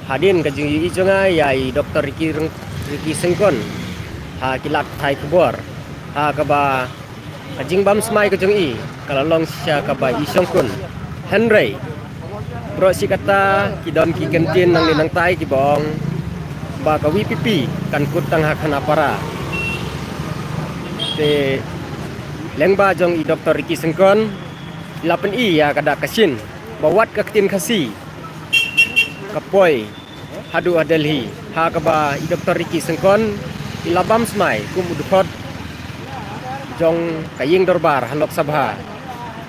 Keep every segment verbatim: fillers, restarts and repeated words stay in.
hadien ka jingïohi jong nga ïa i Doktor Ricky Reng-, Ricky Syngkon ha ki lad pathai khubor, ha kaba ka jingbam smai ka jong i ka la long shisha kaba i shongkun. Hynrei baroh shi katta ki don ki kyntien nangne nangtai kiba ong ba ka VPP kan kut tang ha khana para. Te lyngba jong i Doktor Ricky Syngkon i la pyni ïa ka dak ka shin ba wat ka ktien Khasi ka poi haduh ha Delhi, ha kaba i Doktor Ricky Syngkon i la bam smai kum u dkhot jong ka ïing dorbar ha Lok Sabha,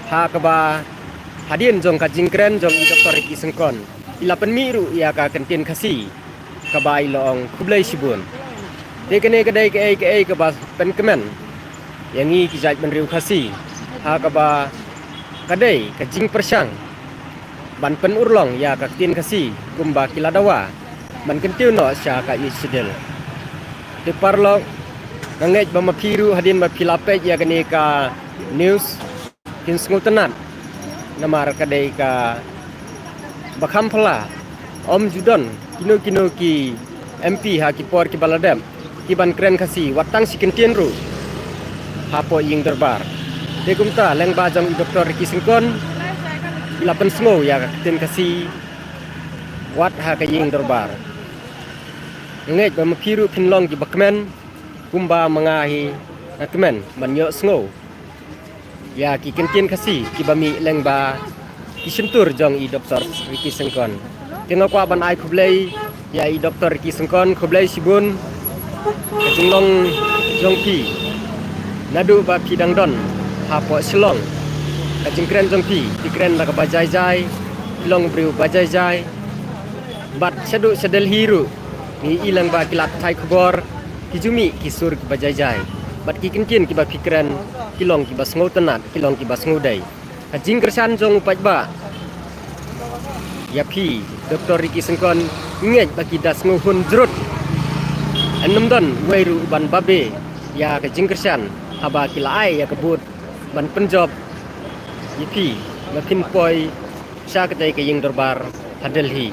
ha kaba hadien jong ka jingkren jong i Doktor Ricky Syngkon i la pynmih ruh ïa ka kyntien Khasi kaba i la ong khublei shibun. Te kane ka dei kaei kaei kaba pynkmen ïa ngi ki jaitbynriew Khasi, ha kaba ka dei ka jingpyrshang ban pynurlong ïa ka ktien Khasi kumba ki la dawa ban kyntiew noh sha ka Eighth Schedule. Te paralok, nga ngeit ba ma phi ruh hadien ba phi la peit ïa kane ka news phin sngewtynnat, namar ka dei kaba kham phylla. Ym ju don kino kino ki MP ha ki por kiba la dep ki ban kren Khasi wat tang shi kyntien ruh hapoh ïing dorbar. Te kumta lyngba jong i Doktor Ricky Syngkon i la pynsngew ïa ka ktien Khasi wat ha ka ïing dorbar. Nga ngeit ba ma phi ruh phin long kiba kmen kumba ma nga hi nga kmen ban ïohsngew ïa ki kyntien Khasi kiba mih lyngba ki shyntur jong i Doktor Ricky Syngkon. Te nga kwah ban ai khublei ïa i Doktor Ricky Syngkon, khublei shibun ka jinglong jong phi. Naduh ba phi dang don hapoh Shillong, ka jingkren jong phi, phi kren da kaba jai jai, phi long briew ba jai jai. Bad shaduh sha Delhi ruh ngi i lyngba ki lad pathai khubor ki ju mih ki sur kiba jai jai, bad ki kyntien kiba phi kren ki long kiba sngewtynnat, ki long kiba sngewdei. Ka jingkyrshan jong u paidbah ïa phi Doktor Ricky Syngkon, ngi ngeit ba ki da sngewhun jrut. Ym don uwei ruh uban babe ïa ka jingkyrshan haba ki la ai ïa ka vote ban pynjop ïa phi ba phin poi sha katei ka ïing dorbar ha Delhi.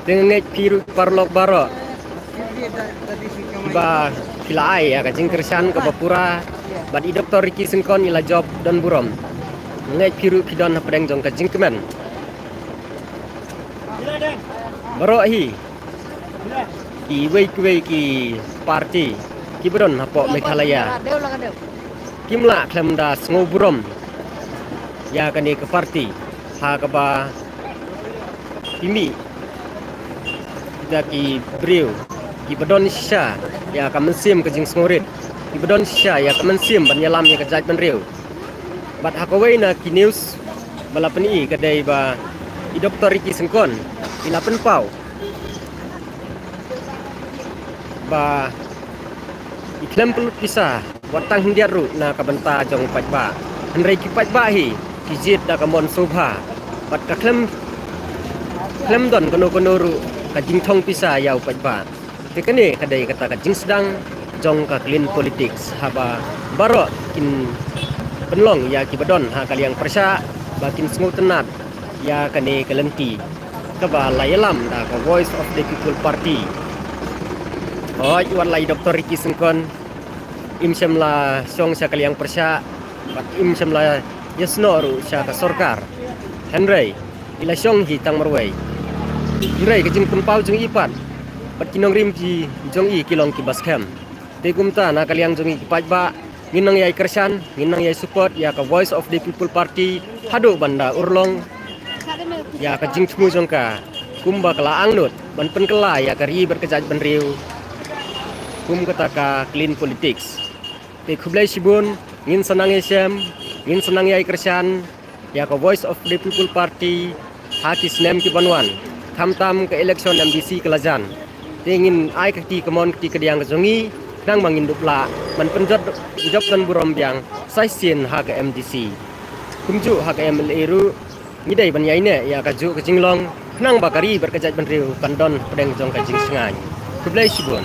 Te nga ngeit phi ruh paralok baroh kiba phi la ai ïa ka jingkyrshan kaba pura bad i Doktor Ricky Syngkon i la jop don burom. Nga ngeit phi ruh phi don hapdeng jong ka jingkmen. Baroh hi kiwei kiwei ki party kiba don hapoh Meghalaya kim lah khlem da sngew burom ïa kane ka party ha kaba pynmih da ki briew kiba don shisha ïa ka mynsiem ka jingsngewrit, kiba don shisha ïa ka mynsiem ban ïalam ïa ka jaitbynriew. Bad ha kawei na ki news ba la pyni ka dei ba i Doktor Ricky Syngkon i la pynpaw ba i khlem pynlut pisa wat tang hyndiat ruh na ka bynta jong u paidbah. Hynrei ki paidbah hi ki jied da ka mon sngewbha bad ka khlem, khlem don kano kano ruh ka jingthong pisa ïa u paidbah. Te kane ka dei kata ka jingsdang jong ka clean politics, haba baroh kin pynlong ïa kiba don ha ka liang pyrshah ba kin sngewtynnat ïa kane ka lynti kaba la ïalam da ka Voice of the People Party. Hooid, wat la i Doktor Ricky Syngkon im shym la shong sha ka liang pyrshah bad im shym la ïasnoh ruh sha ka sorkar, hynrei i la shong hi tang marwei. Hynrei ka jingpynpaw jong i pat bad ki nongrim ki jong i ki long kiba skhem. Te kumta na ka liang jong i ki paidbah ngin nang ïai kyrshan, ngin nang ïai support ïa ka Voice of the People Party haduh ban da urlong ïa ka jingthmu jong ka kumba ka la angnud ban pynkylla ïa ka ri bad ka jaitbynriew kum kata ka clean politics. Te khublei shibun, ngin sa nang ïashem, ngin sa nang ïai kyrshan ïa ka Voice of the People Party ha ki snem ki ban wan, khamtam ka election MDC ka la jan. Te ngin ai ka kti kamon kti kadiang ka jong ngi, khnang ba ngin dup lah ban pynjot, pynjop don burom biang sa shisien ha ka MDC. Kumjuh ha ka MLA ruh ngi dei ban ïaineh ïa kajuh ka jinglong, khnang ba ka ri bad ka jaitbynriew kan don hapdeng jong ka jingshngaiñ. Khublei shibun.